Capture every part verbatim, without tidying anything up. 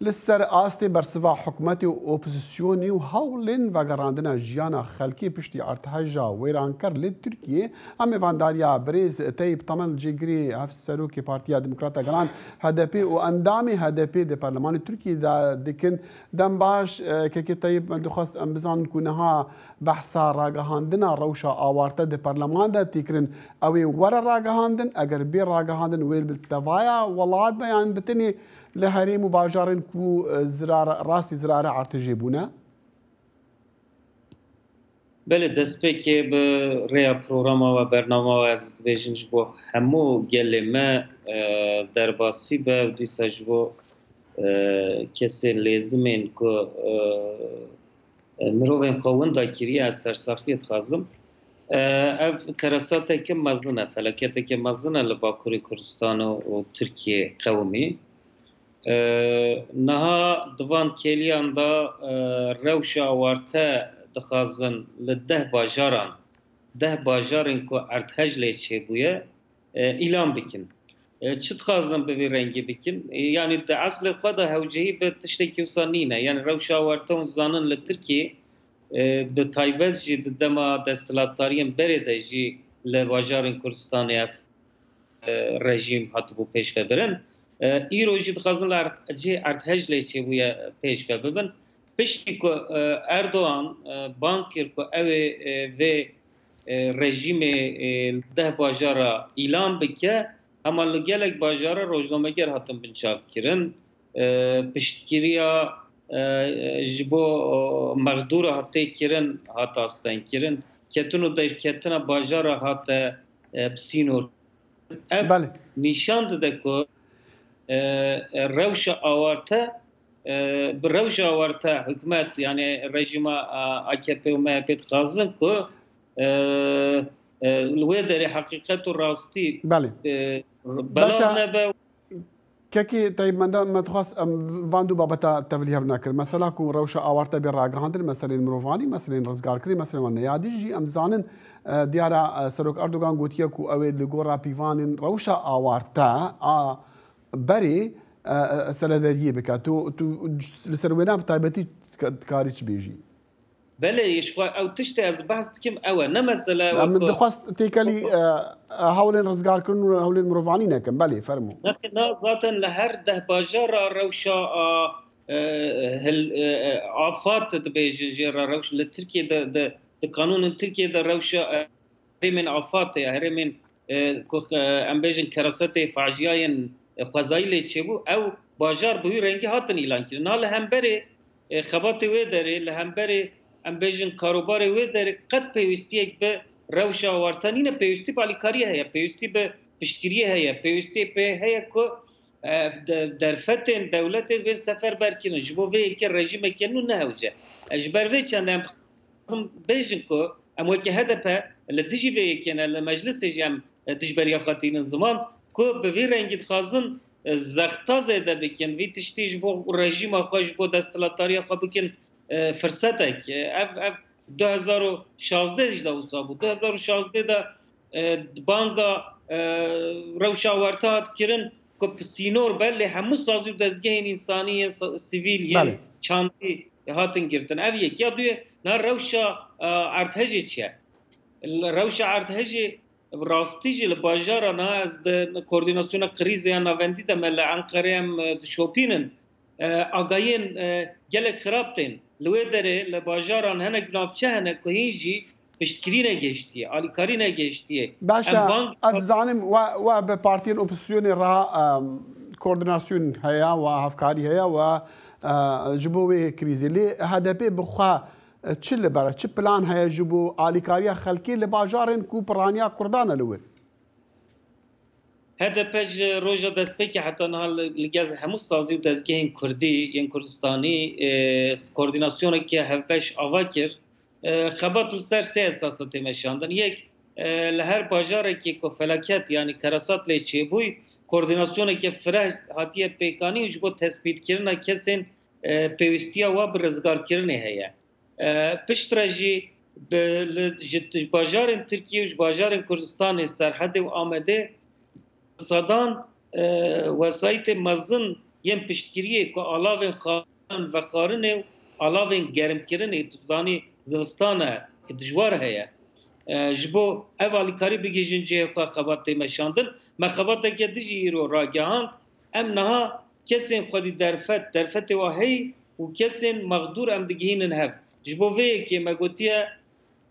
Li ser astê bersiva hikûmetê û opozîsyonê û hewlên vegerandina jiyana xelkê piştî erdheja wêranker li Tirkiyê, em mêvandariya birêz Teyîp Temel, cêgirê Hevserokê Partiya Demokrata Gelan, H D P, û endamê H D P di Perlemanê Tirkiyê de dikin. Dem baş, e, Kekê Teyîp, me dixwest em bizanin ku niha behsa ragihandina rewşa awarte di Perleman de tê kirin. Ew ê were ragihandin, eger bê ragihandin, wê bi tevaya welat be yan bi tenê li herêm û bajarên ku, e, zirara, rastî zirara erdhejê bûne? Belê, destpêkê bi rêya programa we, bernama we ez dibêjim ji bo hemû gelê me, e, derbasî be û dîsa ji bo, e, kesên lêzimên ku, e, e, mirovên xwe winda kiriye, ez sersaxiyê dixwazim. E, ev keresateke mezin e, felaketeke mezin e li Bakurê Kurdistan û, û Tirkiyê qewimî. E, niha di van kêliyan de, e, rewşa awarte dixwazin li deh bajaran, deh bajarên ku erdhej lê çêbûye, e, îlan bikin. E, çi dixwazin bi vî rengî bikin? E, yanî di eslê xwe de hewcehî bi tiştekî wisa nîne. Yanî rewşa awarte hûn zanin li Tirkiyê, e, bi taybet jî di dema desthilatdariyên berê de jî li bajarên Kurdistanê ev e, rejîm hatibû pêşvebirin. E, îro jî dixwazin li erd-, cihê erdhej lê çêbûye pêşve bibin. Piştî ku, e, Erdogan, e, bang kir ku ew ê, e, vê, e, rejîmê, e, deh bajara îlan bike, hema li gelek bajara rojnameger hatin binçavkirin. E, piştgiriya, e, ji bo, e, mexdûra tê kirin hat astengkirin. Ketin û derketina bajara hate, e, bi sînor. Ev Belê. nîşan dide ku, e, e, rewşa awarte, e, bi rewşa awarte hikûmet, yani rejîma, a, A K P û M H P dixwazin ku, e, e, li wê derê heqîqet û rastî, Belê. e, Baş e. belav nebe. Kekê Teyîb, me de, me dixwest em van du babeta tevlîhev nekir. Mesela ku rewşa awarte bê ragihandin, meselên mirovanî, meselên rizgarkirin, meselên wan neyadî jî em dizanin, e, diyar e, Serok Erdogan gotiye ku ew ê li gora pîvanên rewşa awarte a berê, e, e, seledariyê bike. Tu, tu li ser wêna bi taybetî ka-, dikarî çi bêjî? Belê, ji xwe ew tiştê ez behs dikim ew e. Ne mesele Em wek ku dixwest têkelî, e, e, hewlên rizgarkirin û hewlên mirovanî nekin. Belê, fermo. Nexê, na zaten li her deh bajara rewşa, a, e, hil, e, e, afat dibêjin jê re rewş li Tirkiyê de, de, di kanûnên Tirkiyê de rewşa, e, herêmên afat heye, herêmên, e, ku, e, em bêjin kerasetê faciayên, e, xwezayî lê çêbû, ew bajar bi wî rengî hatin îlankirin. Niha li hemberê, e, xebatê wê derê, li hemberê, em bêjin karobarê wê derê qet pêwîstiyek bi rewşa awarte nîne, pêwîstî bi alîkariyê heye, pêwîstî bi piştgiriyê heye, pêwîstiyê pê heye ku, e, de-, derfetên dewletê bên seferber kirin. Ji bo vê yekê rejîmeke nû ne hewce. E, ji ber vê çendê em dixwazin bêjin ku em weke H D P li dijî vê yekê ne, li meclisê jî em, e, dijberiya xwe tînin ziman ku bi vî rengî dixwazin, e, zexta zêde bikin, vî tiştî ji bo rejîma xwe, ji bo desthilatdariya xwe bikin, e, firsetek. E, ev, ev du hezar û şazdeh jî de wisa bû. Du hezar û şazdeh de, e, banga, e, rewşa werte hat kirin ku bi sînor be, lê hemû sazî û dezgehên însanî yên sa-, sivîl yên Belê. çandî hatin girtin. Ev yek. Ya duyê, niha rewşa, e, erdhejê çi ye? Rewşa erdhejê bi rastî jî li bajara niha ez di koordînasyona krîzê ya navendî de me li Enqerê em, e, dişopînin. E, agahiyên, e, gelek xirab tên. Li wê derê li bajaran hinek navçe hene ku hîn jî piştgirî negihiştiye, alîkarî negihiştiye. Baş e, Em bang ez dizanim we, we bi partiyên opozisyonê re, em, koordinasyon heye, we hevkarî heye, we, e, ji bo wê krîzê. Lê H D P bi xwe, e, çi li ber e, çi plan heye ji bo alîkariya xelkê li bajarên ku piraniya Kurdan e li wir? H D P ji roja destpêkê heta niha li, li gel hemû sazî û dezgehên Kurdî yên Kurdistanî, e, koordînasyoneke hevbeş ava kir. E, xebat li ser sê esasa tê meşandin. Yek, e, li her bajarekê ku felaket, yanî keresat lê çêbûy, koordînasyoneke fireh hatiye pêkanîn û ji bo tespîtkirina kesên, e, pêwîstiya wa bi rizgarkirinê heye. E, piştre jî bi, li, ji, ji bajarên Tirkiyê û ji bajarên Kurdistanê, Serhedê û Amedê sedan, e, wesayîtê mezin yên piştgiriyê ku alavên xarin vexwarinê û alavên germkirinê, tu zanî zivistan e ku dijwar heye. E, ji bo ev alîkarî bigihîjin cihê xwe xebat tê meşandin. Me xebateke dijî îro ragihand. Em niha kesên xwedî derfet, derfetê wa heyî û kesên mexdûr em digihînin hev. Ji bo vê yekê me gotiye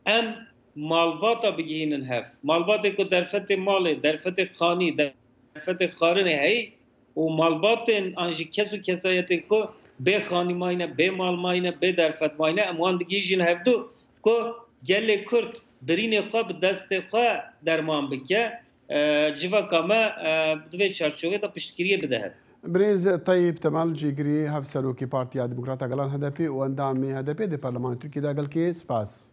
em malbata bigihînin hev. Malbatê ku derfetê malê, derfetê xanî, derfetê xarinê heyî û malbatên an jî kes û kesayetên ku bê xanî mayne, bê mal mayne, bê derfet mayne, em wan digihîjin hevdu ku gelê Kurd birînê xwe bi destê xwe derman bike. E, civaka me, e, di vê çarçovê de piştgiriyê bide hev. Birêz Tayyip Temel, cîgirî Hevserokê Partiya Demokrata Gelan H D P û endamê H D P di Parlemanê Tirkiyê de, gelkê spas.